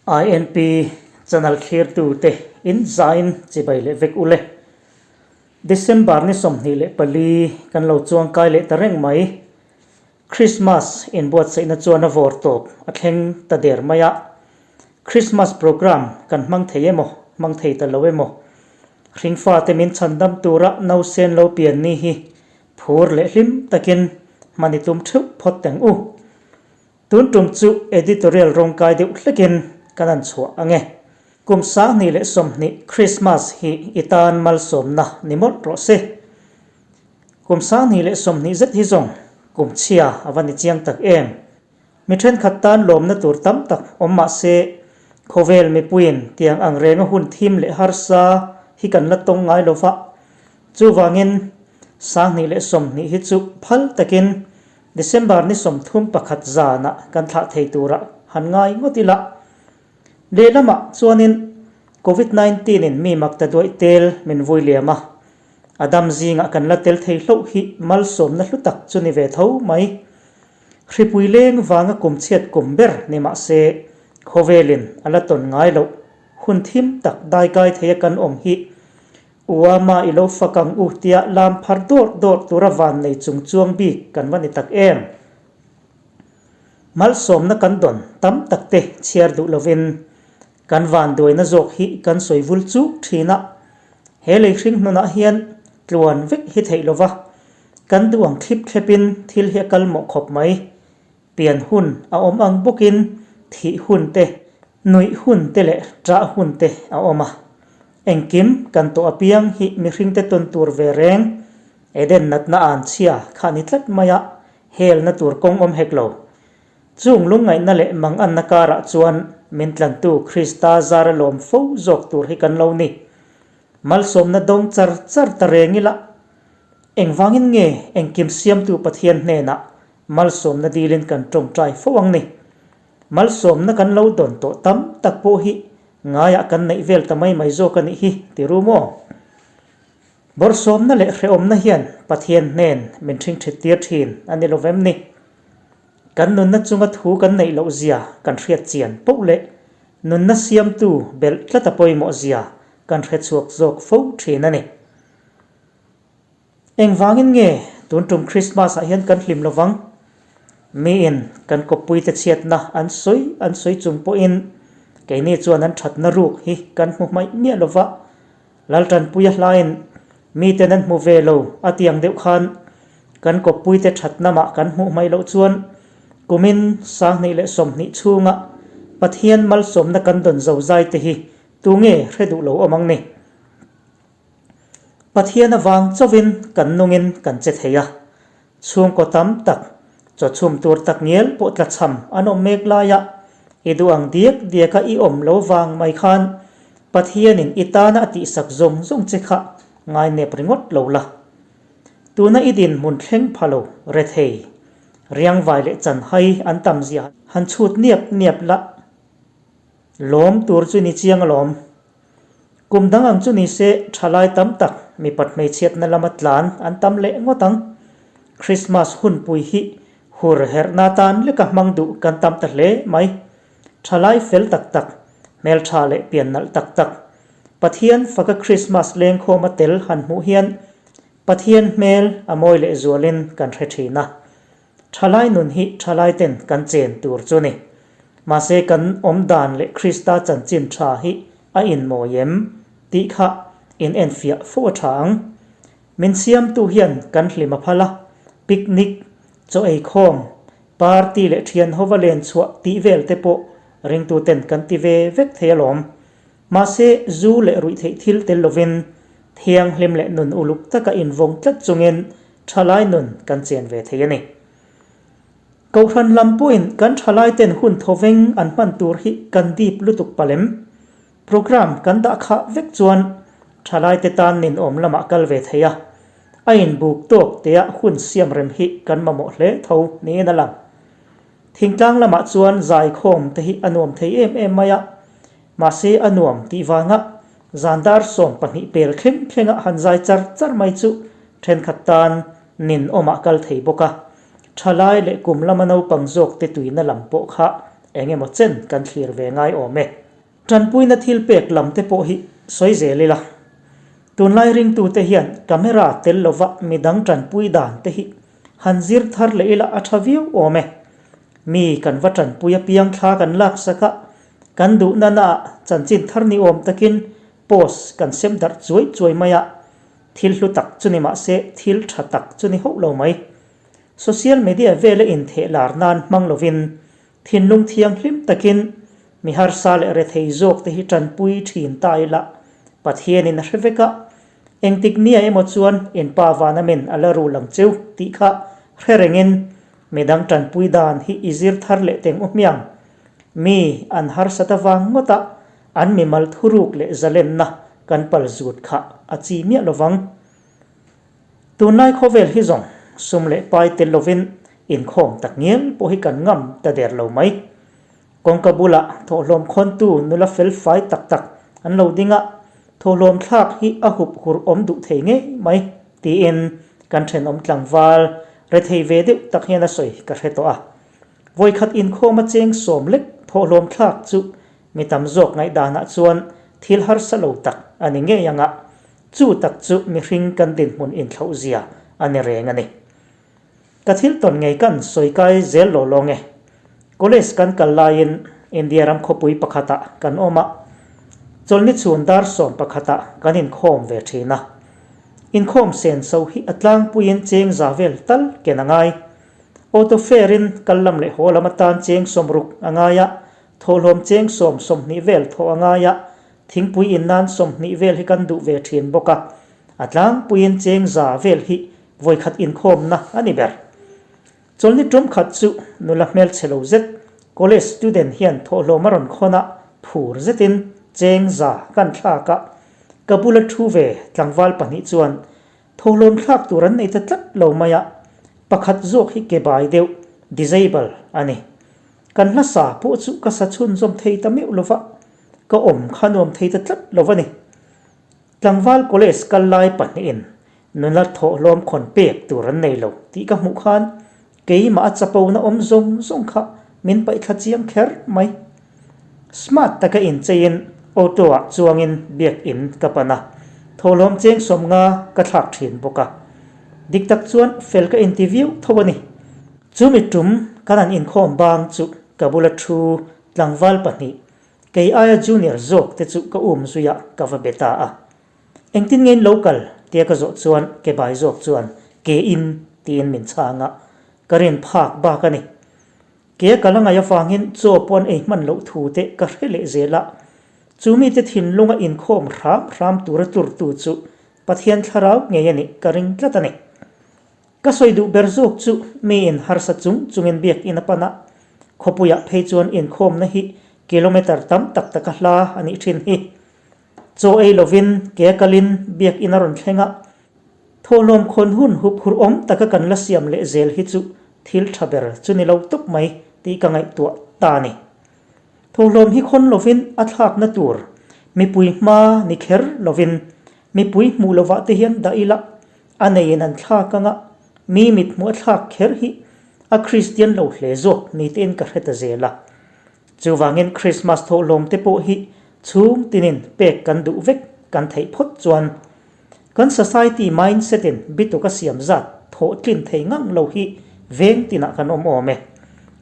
INP channel thlirtute in zain chibai leh vek ule. December ni 24 kan lo chuangkai leh ta reng mai. Christmas inbuatsaihna chuan a vawr tawp a thleng ta der mai a. Christmas program kan hmang thei emaw, hmang thei ta lo emaw, hringfate min chhandam tura nausen lo pian ni hi phur leh hlim takin hman i tum theuh phawt teng u. Tun tum chu editorial rawngkai deuh hlekin kan han chhuah ang e. Kum 2020 Christmas hi i tan malsawmna ni mawlh rawh se. Kum 2020 zet hi zawng kum chhia a va ni chiang tak em. Mi thenkhat tan lawmna tur tam tak awm mah se, khawvel mipuiin tiang ang renga hun thim leh harsa hi kan la tawng ngai lo va. Chuvangin 2020 hi chu phal takin December ni 31 zanah kan thlah thei turah han ngai ngawt ila. Lehlamah chuanin Covid 19 in mi mak ta duaih tel min vui liam a, a dam zingah kan la tel thei hloh hi malsawmna hlu tak chu ni ve tho mai. Hripui leng vanga kum chhiat kum ber ni mah se khawvelin a la tawn ngai loh hun thim tak daikai theia kan awm hi Uama i lo fak ang u tia lam phar dawrh dawrh tura van nei chung chuang bik kan va ni tak em? Malsawmna kan dawn tam tak te chhiar duh lovin kan van duaina zawk hi kan sawi vul chuk thin a, he lei hring hnunah hian tluan vek hi theih lova kan duh ang thlip thlepin thil hi a kal mawh khawp mai. Pian hun a awm ang bawkin thih hun te, nuih hun te leh ṭah hun te a awm a. Engkim kan tawh apiang hi mihringte tawn tur ve reng, Eden natna an chhia kha ni tlat mai a, helna tur kawng awm hek lo. Chung lungngaihna leh manganna karah chuan min tlantu Krista zara lawm fo zawk tur hi kan lo ni. Malsawmna dawng char char ta reng ila, engvangin nge engkim siamtu Pathian hnenah Malsawmna dilin kan tawngtai fo ang ni. Malsawmna kan lo dawn tawh tam tak pawh hi ngaiah kan neih vel ta mai mai zawk a nih hi, ti ru maw? Bawrhsawmna leh hrehawmna hian Pathian hnen min ṭhingṭhit tir ṭhin a ni lo vem ni? Kan nunna chunga thu kan neih loh zia kan hriat chian poh leh nunna siamtu belh tlat a pawimawh zia kan hrechhuak zawk fo ṭhin a ni. Engvangin nge tun tum Christmas ah hian kan hlim lovang? Miin kan kawppuite chhiatna an sawi an sawi chung pawhin keini chuan an thatna ruk hi kan hmu hmaih miah lova, Laltanpuia hlain miten an hmu ve lo a tiang deuh khan kan kawppuite thatna mah kan hmuh hmaih loh chuan kumin 2020 chhunga Pathian malsawmna kan dawn zozai te hi tunge hre duh lo awm ang ni? Pathian avang chauhin kan nungin kan che thei a, chhungkaw tam tak, chawchhum tur tak ngial pawh tlachham an awm mek laia i duh ang diak diaka i awm lo vang mai khan Pathianin i tana a tihsak zawng zawng che kha ngainep ringawt lo la. Tuna i dinhmun thleng pha lo, rethei, riangvai leh chanhai an tam zia han chhut niap niap la, lawm tur chu ni chiang alawm. Kum dang ang chu ni se, thalai tam tak mipat hmeichhiatna lama tlan an tam leh ngawt ang. Krismas hunpui hi hur herhna atan leka hmang duh kan tam ta hle mai. Thalai fel tak tak, hmeltha leh pian nalh tak tak, Pathian faka Krismas lengkhawma tel han hmuh hian Pathian hmel a mawi lehzualin kan hre thin a. Thalai nun hi thalai ten kan chen tur chu ni. Mahse kan awm dan leh Krista chanchin tha hi a inmawi em tih kha in enfiah fo a tha ang. Min siamtu hian kan hlim a phal a, picnic, chaw eikhawm, party leh thian hova len chhuah tih vel te pawh ringtu ten kan ti ve vek thei alawm. Mahse zu leh ruihtheih thil tel lovin thianghlim leh nun uluk taka invawng tlat chungin Thalai nun kan chen ve thei a ni. Kohhran lam pawhin kan thalai ten hun thawveng an hman tur hi kan dip lutuk palem. Program kan dah khah vek chuan thalai te tan ninawm lamah kal ve thei a, a inbuk tawk tea hun siam rem hi kan mamawh hle tho niin a lang. Thingtlang lamah chuan zaikhawm te hi a nuam thei em em mai a, Mahse a nuam tih vanga zan dar 12 pel thleng thlenga han zai char char mai chu thenkhat tan nin awmah kal thei bawk a, thalai leh kum lama naupang zawk te tuina lam pawh kha eng emaw chen kan thlir ve ngai awm e. Tanpuina thil pek lam te pawh hi sawi zel ila. Tunlai ringtute hian camera tel lova midang tanpui dan te hi han zir thar leh ila a tha viau awm e. Mi kan va tanpui apiang thla kan laksak a, kan duhna naah chanchin thar ni awm takin post kan sem darh chuai chuai mai a, thil hlu tak chu ni mahse thil tha tak chu ni hauh lo mai. Social media vela intheh lar nan hmang lovin Thinlung thianghlim takin mi harsa leh rethei zawk te hi tanpui thin ta ila, Pathianin a hre vek a, engtik nia emaw chuan in pa vana min a la rul ang cheu tih kha hre rengin midang tanpui dan hi i zir thar leh teng u hmiang. Mi an harsat avang ngawt a, an mimal thuruk leh zalenna kan pal zut kha a chi miah lovang. Tunlai khawvel hi zawng sum leh pai tel lovin inkhawm tak ngial pawh hi kan ngam ta der lo mai. Kawngka bulah thawhlawm khawntu nula fel fai tak tak an lo ding a, thawhlawm thlak hi a hup hur awm duh thei ngei mai tiin kan thenawm tlangval rethei ve deuh tak hian a sawi ka hre tawh a. Vawikhat inkhawm a cheng sawm lek thawhlawm thlak chu mi tam zawk ngaihdanah chuan thil harsa lo tak a ni ngei ang a, Chu tak chu mihring kan dinhmun inthlauh zia a ni reng a ni. Ka thil tawn ngei kan sawi kai zel lo lawng e. College kan kal laiin India ram khawpui pakhatah kan awm a, chawlhni chhun dar sawm pakhatah kan inkhawm ve thin a. Inkhawm sen so hi a tlangpuiin cheng za vel tal ken a ngai. Auto fare in kal lam leh haw lam atan cheng sawmruk a ngai a, thawhlawm cheng sawm 20 vel thawh a ngai a, Thingpui in nan 20 vel hi kan duh ve thin bawk a, a tlangpuiin cheng za vel hi vawikhat inkhawmna a ni ber. Chawlhni tum khat chu nula hmelchhe lo zet college student hian thawhlawm a rawn khawn a, phur zetin cheng za kan thlak a, ka bula thu ve tlangval pahnih chuan thawhlawm thlak tur an nei ta tlat lo mai a, pakhat zawk hi ke bai deuh, disable, a ni. Kan hlasa pawh chu ka sa chhunzawm thei ta meuh lova, ka awm kha nuam thei ta tlat lo a ni. Tlangval college kal lai pahnihin nula thawhlawm khawn pek tur an nei lo tih ka hmuh khan keimah a chapona awm zawng zawng kha min paihthla chiang kher mai. Smart taka incheiin auto ah chuangin biakin ka pan a, thawhlawm cheng 50 ka thlak thin bawk a. Dik tak chuan fel ka inti viau tho a ni. Chumi tum kan han inkhawm bang chu ka bula thu tlangval pahnih Kei aia junior zawk te chu ka um zui a, ka va be ta a. Engtin nge in lo kal? tia ka zawh chuan ke bai zawk chuan ke in tiin min chhang a, ka rin phak bak a ni. Ke a kal a ngaih avangin chaw pawh an ei hman loh thu te ka hre leh zel a. Chu mite thinlunga inkhawm hram hram tura turtu chu Pathian thlarau ngei a nih ka ring tlat a ni. Ka sawi duh ber zawk chu miin harsa chung chungin biakinn a pan a, khawpuiah phei chuan inkhawmna hi kilometre tam tak taka hla a nih thin hi. Chaw ei lovin ke a kalin biakinn a rawn thleng a, thawhlawm khawn hun huphurh awm taka kan la siam leh zel hi chu thil tha ber chu ni lo tawp mai tih ka ngaihtuah ta a ni. Thawhlawm hi khawn lovin a thlakna tur mipui hma ni kher lovin mipui hmuh lovah te hian dah ila A neiin an thlak anga mi mithmuh a thlak kher hi a Kristian lo hle zawk ni tein ka hre ta zel a. Chuvangin Krismas thawhlawm te pawh hi chhung tinin pek kan duh vek kan theih phawt chuan kan society mindset in bituk a siam zat thawh tlin thei ngang lo hi veng tinah kan awm awm e.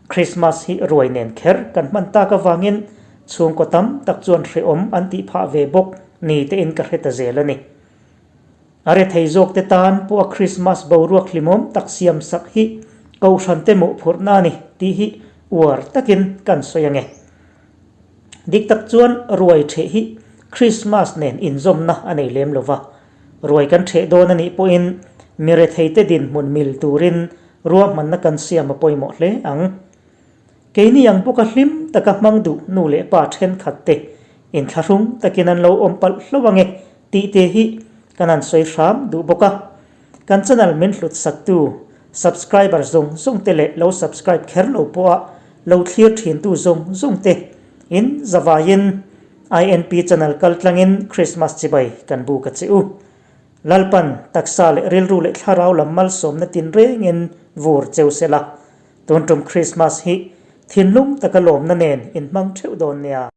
Krismas hi ruai nen kher kan hman tak avangin chhungkaw tam tak chuan hrehawm an tih phah ve bawk ni tein ka hre ta zel a ni. A rethei zawkte tan pawh a Krismas boruak hlimawm tak siam sak hi Kohhrante mawhphurhna a ni tih hi uar takin kan sawi ange. Dik tak chuan ruai ṭheh hi Krismas nen inzawmna a nei lem lo va, ruai kan ṭheh dawn a nih pawhin mi retheite dinhmun mil turin ruahmanna kan siam a pawimawh hle ang. Keini ang bawka hlim taka hmang duh nu leh pa thenkhat te inthlahrung takin an lo awm palh hlo ange tih te hi kan han sawi hram duh bawk a. Kan channel min hlut saktu subscriber zawng zawng te leh lo subscribe kher lo pawha lo thlir thintu zawng zawng te in zavaiin INP channel kal tlangin Christmas chibai kan buk a che u. Lalpan taksa leh rilru leh thlarau lam malsawmna tinrengin vur cheu sela. Tun tum Christmas hi Thinlung taka lawmna nen in hmang theuh dawn nia.